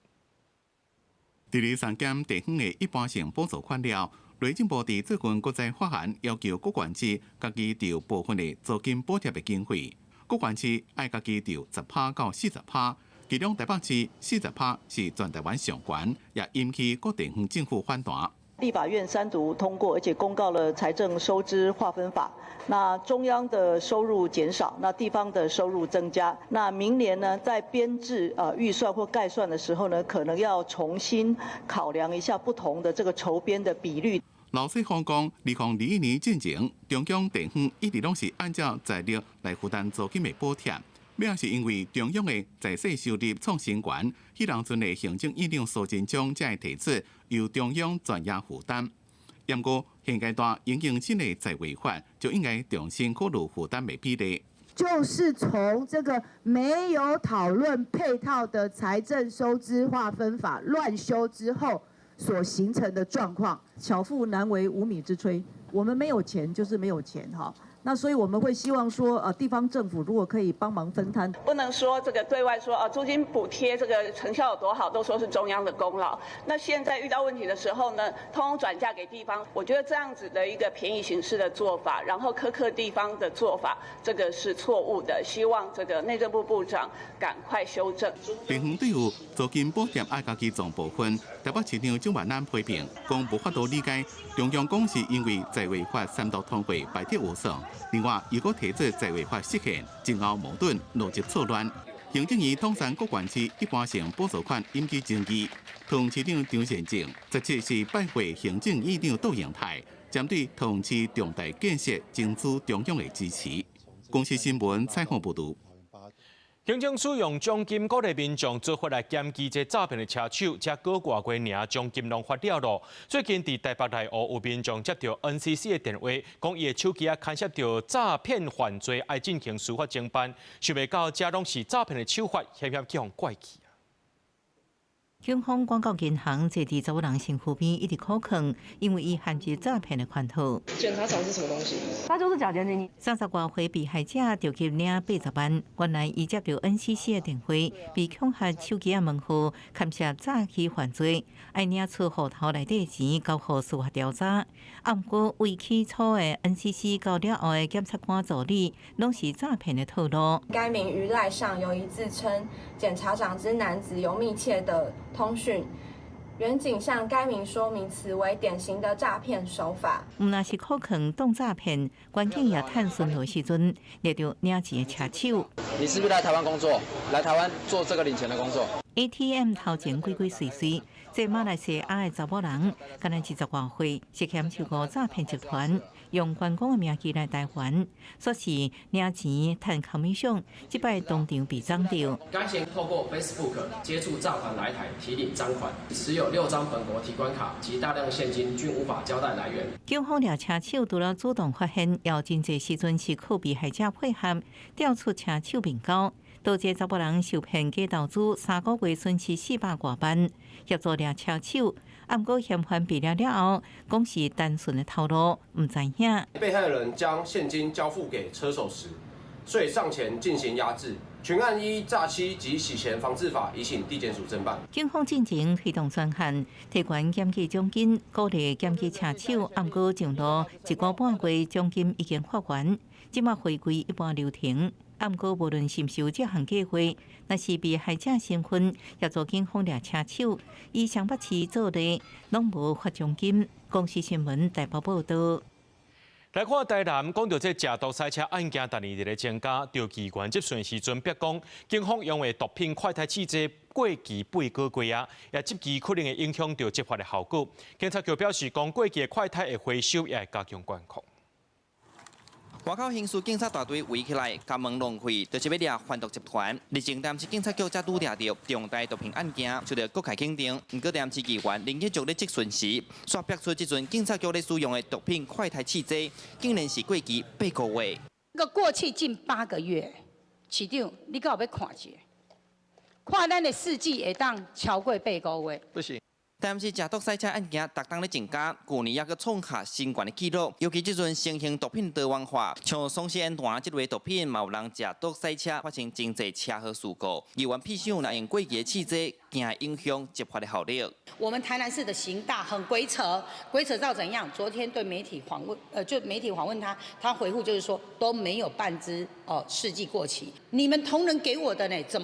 佇咧削減地方的一般性補助款了。內政部佇最近閣再發函要求各縣市家己調部分的租金補貼的經費，各縣市愛家己調10%到40%，其中台北市四十趴是全台灣上懸，也引起各地方政府反彈。立法院三讀通過，而且公告了財政收支劃分法。那中央的收入減少，那地方的收入增加。那明年呢，在編製預算或概算的時候呢，可能要重新考量一下不同的這個籌編的比率。劉世芳講，2021年進前，中央地方一直攏是按照財力來負擔租金的補貼。尾仔是因為中央的財稅收入創新懸，彼當陣的行政院長蘇貞昌才會提出由中央全額負擔。毋過現階段應用新的財劃法，就應該重新考慮負擔的比例。就是從這個沒有討論配套的財政收支劃分法亂修之後所形成的狀況。巧婦難為無米之炊，我們沒有錢就是沒有錢哈。那所以我們會希望說，地方政府如果可以幫忙分攤，不能說這個對外說，租金補貼這個成效有多好，都說是中央的功勞。那現在遇到問題的時候呢，通通轉嫁給地方。我覺得這樣子的一個便宜行事的做法，然後苛刻地方的做法，這個是錯誤的。希望這個內政部部長趕快修正。地方對於租金補貼愛家己賺部分，台北市長蔣萬安批評，講無法度理解中央講是因為財劃法三讀通過排得有算。另外，如果提出財劃法釋憲，前後矛盾，邏輯錯亂。希行政院統三各縣市一般性補助款引起爭議。桃園市長張善政17是拜會行政院長杜榮泰，針對桃園市重大建設爭取中央的支持。公視新聞採訪報導。警政署用獎金鼓勵民眾做法來檢舉這詐騙的車手，這個外月爾獎金攏發了囉。最近佇台北內湖有民眾接到 NCC 的電話，講伊的手機仔牽涉著詐騙犯罪，愛進行司法偵辦，想袂到這攏是詐騙的手法，險險去予拐去。警方廣告銀行坐佇查某人身軀邊一直苦囥，因為伊陷入詐騙的圈套。檢察長是什麼東西？他就是假檢警。30外歲被害者著急領80萬，原來伊接著 NCC 的電話，被恐嚇手機仔門號，牽涉詐欺犯罪，愛領出戶頭內底錢交予司法調查。啊，毋過為起初的 NCC 到了後的檢察官助理，攏是詐騙的套路。該名於賴上有一自稱檢察長之男子有密切的通訊，員警向該名說明此為典型的詐騙手法。毋但是苦囥當詐騙，關警也探巡邏時陣，掠著領錢的車手。你是不是來台灣工作？來台灣做這個領錢的工作？ATM 頭前鬼鬼祟祟，這馬來西亞的查某人，敢若20外歲，涉嫌受僱詐騙集團，用員工的名義來台灣，說是領錢趁 commission，這擺當場被摠著。該嫌透過 Facebook 接觸詐團來台提領贓款，持有6張本國提款卡及大量現金，均無法交代來源。警方掠車手除了主動發現，也有真濟時陣是靠被害者配合調出車手面交。導致查某人受騙假投資，3個月損失400外萬，協助掠車手。啊，毋過嫌犯被掠了後，講是單純的套路，毋知影。被害人將現金交付給車手時，遂上前進行壓制。全案依詐欺及洗錢防治法，移請地檢署偵辦。警方進前推動專項，提懸檢舉獎金，鼓勵檢舉車手。啊，毋過上路1個半月，獎金已經發完，這馬回歸一般流程。啊，毋過無論是毋是有這項計劃，若是被害者身份協助警方掠車手，以雙北市做例，攏無發獎金。公視新聞台北報導。來看台南，講著這食毒賽車案件，逐年佇咧增加。著機關質詢時陣，逼講警方用的毒品快篩試劑過期8個月啊，也這期可能會影響著執法的效果。警察局表示，講過期的快篩會回收，也會加強管控。外口刑事警察大隊圍起來，共門弄開，就是欲掠販毒集團。日前，台南市警察局才拄掠著重大毒品案件，受著各界肯定。毋過，台南市議員林義卓咧質詢時，煞逼出這陣警察局咧使用的毒品快篩試劑，竟然是過期8個月。這個過去近8個月，市長，你敢有欲看一下？看咱的試劑會當超過八個月？不行。但是食毒賽車案件，逐冬咧增加，舊年猶閣創下新懸的紀錄。尤其這陣新型毒品多元化，像雙烯胺這類毒品，嘛有人食毒賽車發生真濟車禍事故。議員屁想，若用過期的試劑，驚影響執法的效力。我們台南市的刑大很鬼扯，鬼扯到怎樣？昨天對媒體訪問，就媒體訪問他，他回覆就是說都沒有半支哦試劑過期。你們同仁給我的呢？怎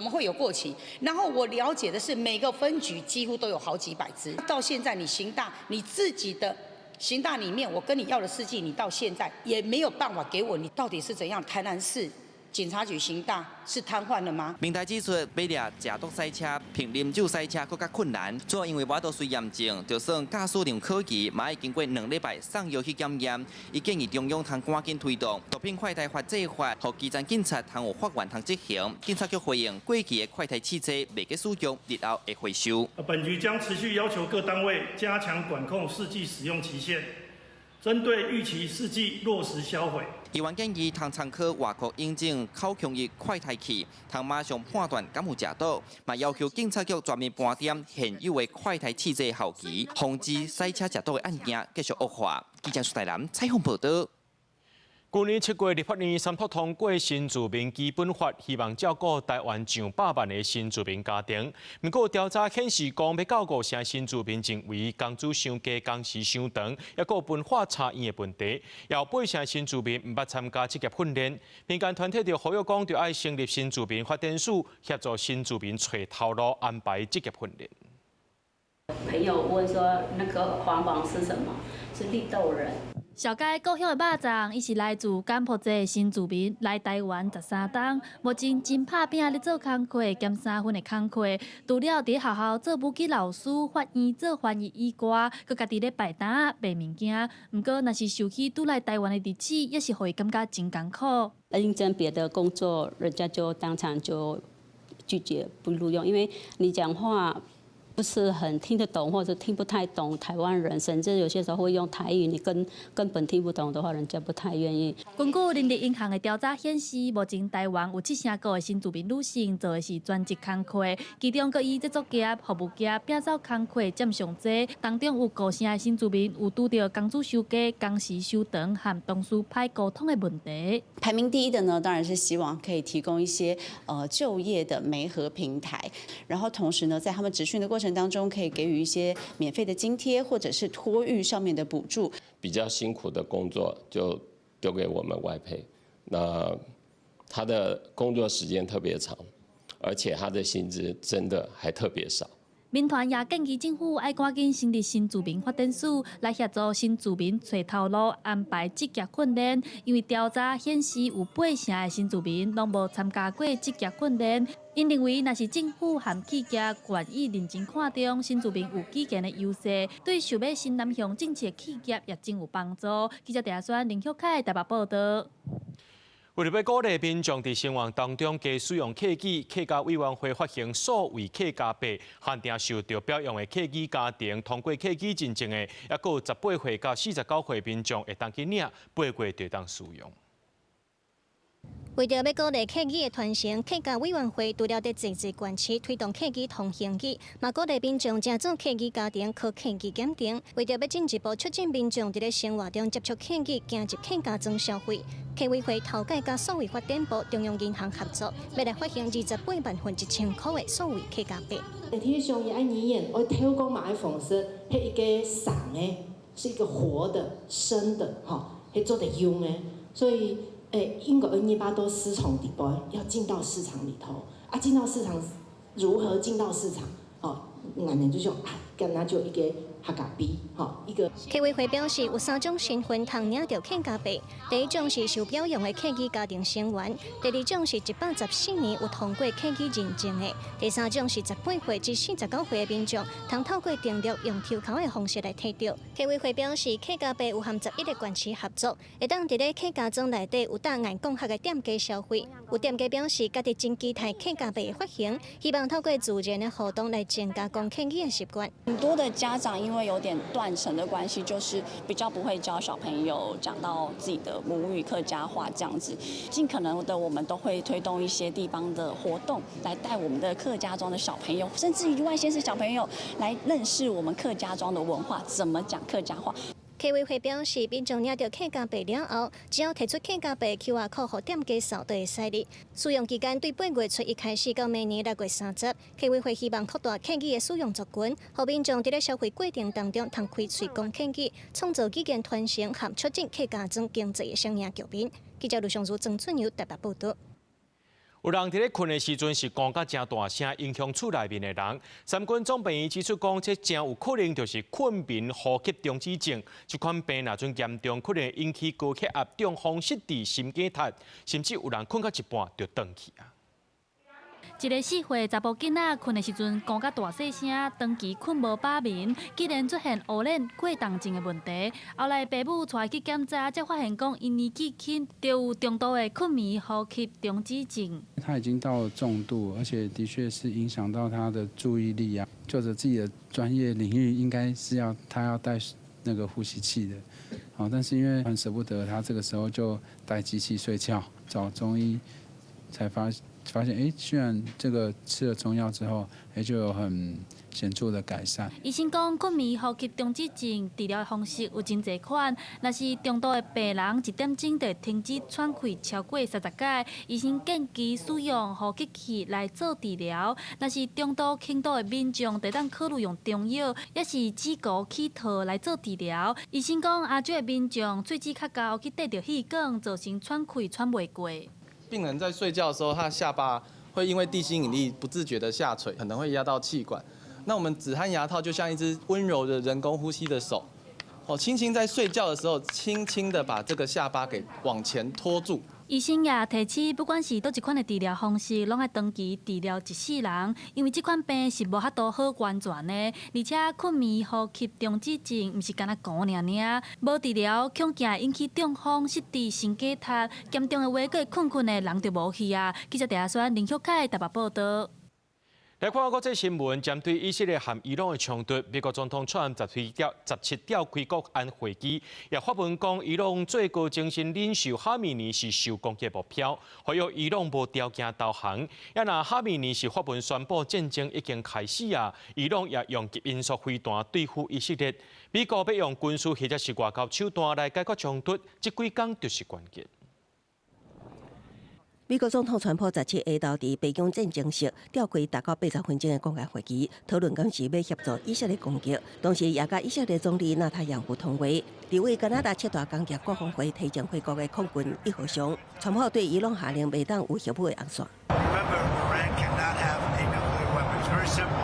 麼會有過期？然後我了解的是，每個分局幾乎都有好幾百支。到現在，你刑大你自己的刑大裡面，我跟你要的試劑，你到現在也沒有辦法給我。你到底是怎樣？台南市警察局刑大是癱瘓了嗎？明台指出，欲掠食毒賽車，比啉酒賽車閣較困難，主要因為無法度隨驗證，就算駕駛量可疑，嘛愛經過2禮拜送藥去檢驗。伊建議中央通趕緊推動毒品快篩法制法，予基層警察通有法源通執行。警察局回應，過期的快篩試劑袂閣使用，日後會回收。本局將持續要求各單位加強管控試劑使用期限。針對逾期試劑落實銷毀。議員建議通參考外國引進口腔液快篩器，通馬上判斷敢有食毒，嘛要求警察局全面盤點現有的快篩試劑效期，防止賽車食毒的案件繼續惡化。記者蘇台南採訪報導。舊年7月，立法院三讀通過新住民基本法，希望照顧台灣上百萬个新住民家庭。毋過調查顯示，講欲到5成新住民認為工資傷低、工時傷長，抑閣有文化差異的問題。有8成新住民毋捌參加職業訓練。民間團體就呼籲講，著愛成立新住民發展署，協助新住民揣頭路，安排職業訓練。朋友問說：那個黃黃是什麼？是綠豆仁。小解故鄉的肉粽，伊是來自柬埔寨的新住民，來台灣13冬，目前真拍拚咧做工課兼三份的工課，除了佇學校做母語老師、法院做翻譯以外，閣家己咧擺攤賣物件。毋過，若是想起拄來台灣的日子，也是予伊感覺真艱苦。應徵別的工作，人家就當場就拒絕不錄用，因為你講話不是很聽得懂，或者聽不太懂台灣人，甚至有些時候會用台語，你根本聽不懂的話，人家不太願意。根據人力銀行的調查顯示，目前台灣有7成五的新住民女性做的是全職工課，其中閣以製作業、服務業、摒掃工課佔上濟。當中有5成的新住民有拄著工資收低、工時傷長和同事歹溝通的問題。排名第一的呢，當然是希望可以提供一些就業的媒合平台，然後同時呢，在他們職訓的過程當中，可以給予一些免費的津貼，或者是托育上面的補助。比較辛苦的工作就丟給我們外配，那他的工作時間特別長，而且他的薪資真的還特別少。民團也建議政府愛趕緊成立新住民發展署，來協助新住民揣頭路、安排職業訓練。因為調查顯示有8成的新住民攏無參加過職業訓練。𪜶認為，若是政府和企業願意認真看重新住民有語言的優勢，對想欲新南向政策企業也真有幫助。記者鄭宣林旭凱台北報道。為著欲鼓勵民眾佇生活當中加使用客語，客家委員會發行數位客家幣，限定受著表揚的客語家庭通過客語認證的，猶閣有18歲到49歲民眾會當去領，8月就會當使用。為著欲鼓勵客語的傳承，客家委員會除了佇濟濟縣市推動客語通行語，嘛鼓勵民眾成做客語家庭考客語檢定。為著欲進一步促進民眾佇咧生活中接觸客語，行入客家莊消費，客委會頭改佮數位發展部、中央銀行合作，欲來發行28萬分1000箍的數位客家幣。天上伊愛語言，愛透過嘛愛方式，係一個生的，是一個活的、生的，吼，係做得用的，所以。欸，應該你把都市場底部要進到市場裡頭啊，進到市場如何進到市場？哦，俺們就說啊，敢若就一個客家幣，吼，一個。客委會表示，有三種身份通領著客家幣。第一種是受表揚的客語家庭成員，第二種是114年有通過客語認證的，第三種是18歲至49歲的民眾，通透過登錄用抽鬮的方式來提著。客委會表示，客家幣有和11個縣市合作，會當佇咧客家莊內底有答案講客的店家消費。有店家表示，家己真期待客家幣的發行，希望透過自然的互動來增加講客語的習慣。很多的家長因為有點斷層的關係，就是比較不會教小朋友講到自己的母語客家話這樣子。盡可能的，我們都會推動一些地方的活動，來帶我們的客家莊的小朋友，甚至於外縣市小朋友來認識我們客家莊的文化，怎麼講客家話。客委會表示，民眾領著客家幣了後，只要提出客家幣 QR code 予店家掃就會使哩。使用期間對8月初一開始到明年6月30。客委會希望擴大客語的使用族群，予民眾佇咧消費過程當中通開喙講客語，創造語言傳承和促進客家莊經濟的雙贏局面。記者盧尚如、曾俊友台北報導。有人佇咧睏的時陣是講甲誠大聲，影響厝內面的人。三軍總病院指出講，這誠有可能就是睏眠呼吸中止症。這款病若陣嚴重，可能會引起高血壓、中風、失智、心肌塌，甚至有人睏到一半就斷氣啊。一个4歲查埔囡仔睏的時陣，講甲大細聲，長期睏無飽眠，竟然出現烏輪過動症的問題。後來爸母帶伊去檢查，才發現講𪜶年紀輕就有重度的睏眠呼吸中止症。他已經到了重度，而且的確是影響到他的注意力啊。就着自己的專業領域，應該是要他要戴那個呼吸器的，好，但是因為很捨不得，他這個時候就戴機器睡覺，找中醫才發現，哎，居然這個吃了中藥之後，哎，就有很顯著的改善。醫生講，睏眠呼吸中止症治療的方式有真濟款，若是重度的病人，一點鐘就會停止喘氣超過30擺，醫生建議使用呼吸器來做治療。若是中度、輕度的民眾，就當考慮用中藥，抑是指骨起套來做治療。醫生講，亞洲的民眾喙齒較厚，去綴著氣管，造成喘氣喘袂過。病人在睡覺的時候，他的下巴會因為地心引力不自覺的下垂，可能會壓到氣管。那我們止鼾牙套就像一隻溫柔的人工呼吸的手，哦，輕輕在睡覺的時候，輕輕的把這個下巴給往前托住。醫生也提醒，不管是佗一款的治療方式，攏愛長期治療一世人，因為這款病是無法度好完全的，而且睏眠呼吸中止症毋是干焦咳爾爾，無治療恐驚引起中風、失智、神經脫，嚴重的話，閣會睏睏的人就無去啊。記者鄭阿選、林旭凱台北報道。來看國際新聞，針對以色列和伊朗的衝突，美國總統川普17召開國安會議，也發文講伊朗最高精神領袖哈米尼是受攻擊目標，呼籲伊朗無條件投降。也若哈米尼是發文宣布戰爭已經開始啊，伊朗也用極音速飛彈對付以色列。美國欲用軍事或者是外交手段來解決衝突，這幾工就是關鍵。美國總統川普17下晝佇白宮戰爭室召開達到80分鐘的國安會議，討論敢是欲協助以色列攻擊，同時也佮以色列總理納塔揚夫通話。佇位加拿大七大工業國峰會提前回國的空軍一號上，川普對伊朗下令袂當有核武的紅線。 Remember, Iran cannot have a nuclear weapon. It's very simple.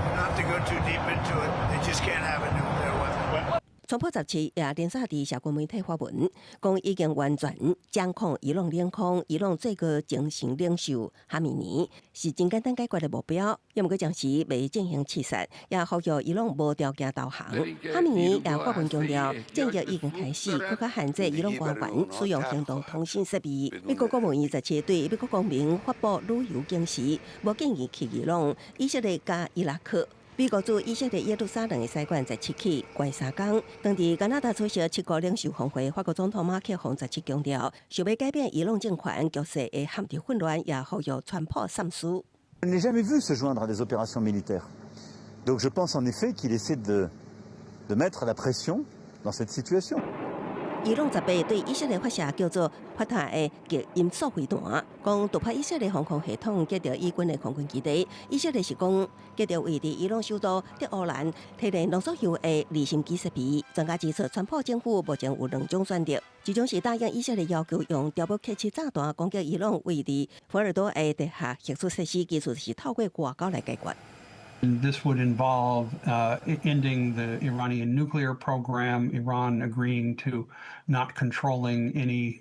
We don't have to go too deep into it. They just can't have a nuclear weapon. 川普17也連續佇社群媒體發文，講已經完全掌控伊朗領空，伊朗最高精神領袖哈米尼是真簡單解決的目標，也毋過暫時未進行刺殺，也呼籲伊朗無條件投降。哈米尼也發文強調，戰役已經開始，閣較限制伊朗官員使用行動通信設備。美國國務院17對美國公民發布旅遊警示，無建議去伊朗、以色列佮伊拉克。美國駐以色列耶路撒冷的使館十七起關三工，當地加拿大出席七國領袖峰會，法國總統馬克宏十七強調，想欲改變伊朗政權局勢會陷入混亂，也呼籲川普三思。 Je n'ai jamais vu se joindre à des opérations militaires. Donc je pense en effet qu'il essaie de mettre la pression dans cette situation. 伊朗18對以色列發射叫做法塔的極音速飛彈，講突破以色列防空系統，擊著以軍的空軍基地。以色列是講擊著位佇伊朗首都德黑蘭提煉濃縮鈾的離心機設備。專家指出，川普政府目前有兩種選擇，一種是答應以色列要求，用碉堡客炸彈攻擊伊朗位佇福爾多的地下核子設施，其實是透過外交來解決。 This would involve ending the Iranian nuclear program, Iran agreeing to not controlling any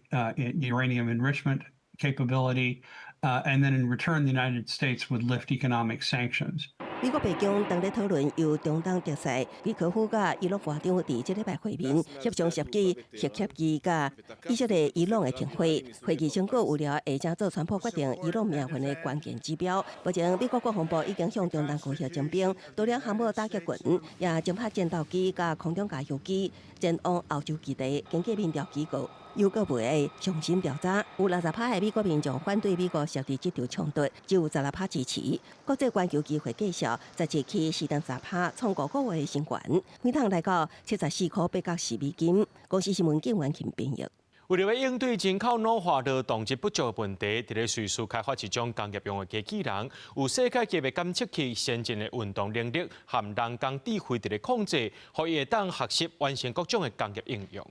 uranium enrichment capability, and then in return, the United States would lift economic sanctions. 美國白宮當咧討論由中東特使基科夫佮伊朗外長佇這禮拜會面，協商涉及核協議佮以色列、伊朗的停火。會議成果有料會成做川普決定伊朗命運的關鍵指標。目前美國國防部已經向中東高級徵兵，除了航母打擊群，也徵派戰鬥機佮空中加油機前往歐洲基地。根據民調機構有個會上新調查，有60趴的美國民眾反對美國涉佇這場衝突，只有16趴支持。國際環球機會介紹，17起4.3趴，創5個月的新高，每桶來到74塊84美金。公視新聞警員琴編譯。為了應對人口老化、勞動力不足的問題，佇咧瑞士開發一種工業用的機器人，有世界級的檢測器、先進的運動能力和人工智慧佇咧控制，予伊會當學習完成各種的工業應用。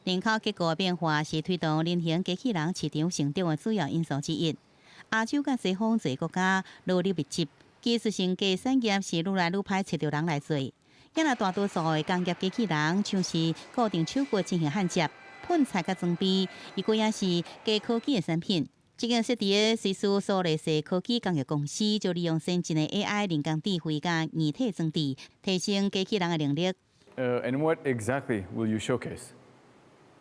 人口結構變化是推動人形機器人市場成長的主要因素之一。亞洲佮西方濟國家勞力密集，技術性嘅產業是愈來愈歹揣著人來做。也若大多數的工業機器人，像是固定手骨進行焊接、噴漆佮裝備，伊規也是低科技的產品。這間設佇瑞士蘇黎世科技工業公司就利用先進的 AI 人工智慧佮硬體裝置，提升機器人的能力。 And what exactly will you showcase?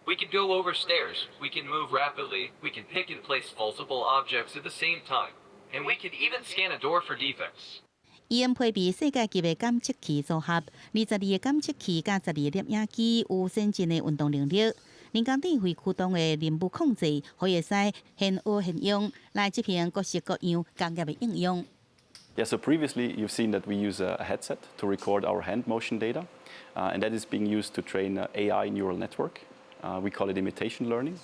We can go over stairs, we can move rapidly, we can pick and place multiple objects at the same time, and we can even scan a door for defects. 伊用配備世界級的檢測器組合，22個檢測器佮12個攝影機，有先進的運動能力，人工智慧驅動的任務控制，予伊會使現學現用來執行各式各樣工業的應用。 Yeah, so previously you've seen that we use a headset to record our hand motion data, and that is being used to train an AI neural network. We call it imitation learning.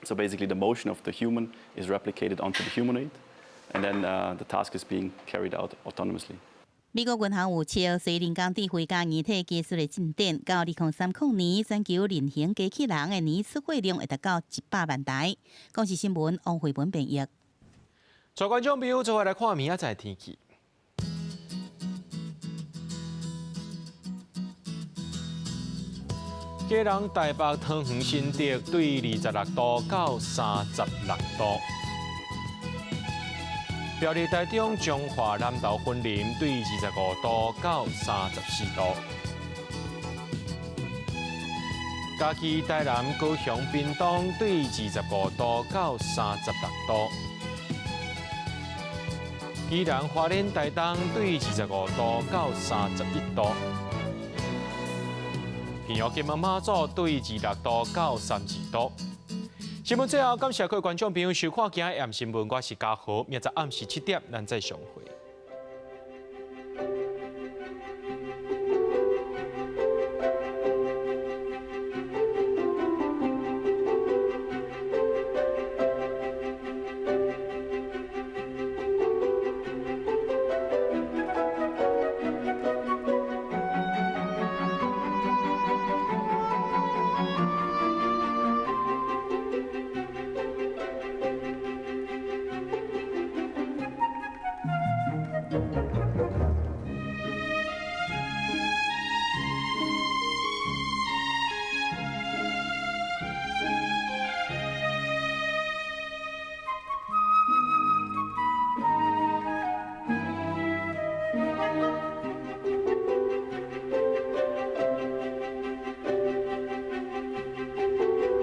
So basically the motion of the human is replicated onto the humanoid, and then the task is being carried out autonomously. 美國銀行預測，隨人工智慧佮硬體技術的進展，到2030年，全球人形機器人的年出貨量會達到100萬台。公視新聞王慧文編譯。帶觀眾朋友做伙來看明仔載天氣。基隆、台北、桃園、新竹對26度到36度。苗栗、台中、彰化、南投、雲林對25度到34度。嘉義、台南、高雄、屏東對25度到36度。宜蘭、花蓮、台東對25度到31度。屏東、金門、馬祖對26度到32度。新聞最後，感謝各位觀眾朋友收看今日暗新聞，我是嘉豪，明仔暗時7點，咱再相會。